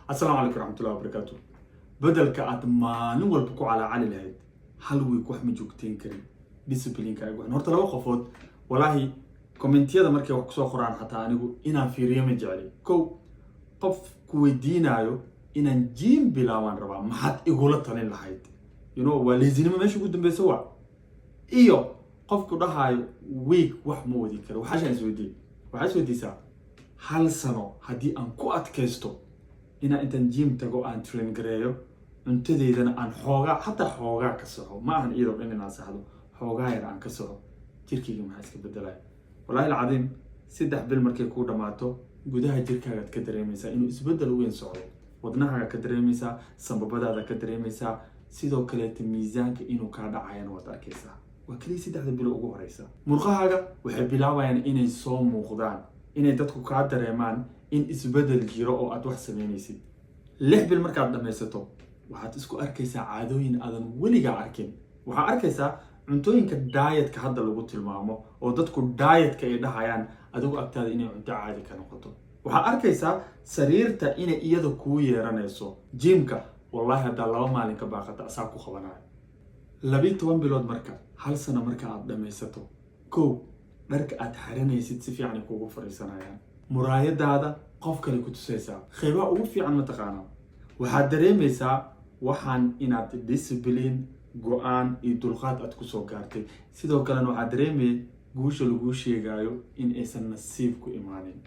Asalaamu calaykum raxmatullahi wabarakaatu. Bedelka aad maalin walba ku calaacali lahayd hal week wax ma joogteyn karin, disciplinekaaga waxan. Horta laba qofood, walaahi, commentiyada markay wax kusoo qoraan, xataa anigu inaan fiiriyo ma jecli. Kow, qof ku weydiinaayo "Inaan gym bilaabaan rabaa, maxaad igula talin lahayd?" Waa lazynimo meesha ugu dambeysa waa. Iyo qofku dhahaayo "Week wax ma wadi karo." Waxaashaan isweydiiy, waxaa isweydiisaa: hal sano haddii aan ku adkaysto inaan intaan gym tago, aan train gareeyo, cuntadeydana aan xoogaa, xataa xoogaa ka soxo, ma ahan iyadoo dhan inaan saxdo, xoogaa yar aan ka soxo, jirkayga maxaa iska bedelaya? Wallahi alcadiim, 3 bil markay kuu dhammaato, gudaha jirkaagaad ka dareemaysaa inuu isbeddel weyn socdo. Wadnahaaga ka dareemaysaa, sambabadaada ka dareemaysaa, sidoo kaleeta miisaanka inuu kaa dhacayana waad arkaysaa. Waa keliya 3da bilo ugu horeysa. Murqahaaga waxay bilaabayaan inay soo muuqdaan, inay dadku kaa dareemaan in isbeddel jiro oo aad wax sameynaysid. 6 bil markaad dhammaysato, waxaad isku arkaysaa caadooyin aadan weligaa arkin. Waxaad arkaysaa cuntooyinka dietka hadda lagu tilmaamo oo dadku dietka ay dhahayaan, adigu agtaada inay cunto caadi ka noqoto. Waxaad arkaysaa sariirta inay iyada kuu yeeranayso. Gymka, wallahi, haddaa 2 maalin ka baaqata, asaa ku qabanayo. 12 bilood marka, hal sano marka aad dhammaysato, kow, dharka aad xaranaysid si fiican ay kugu fariisanayaan. Muraayadaada qof kale ku tusaysaa. Qeybaha ugu fiican mataqaanaa? Waxaad dareemaysaa waxaan inaad discipline, go-aan iyo dulqaad aad kusoo gaartay. Sidoo kalena waxaad dareemaya guusha laguu sheegaayo in aysan nasiib ku imaanin.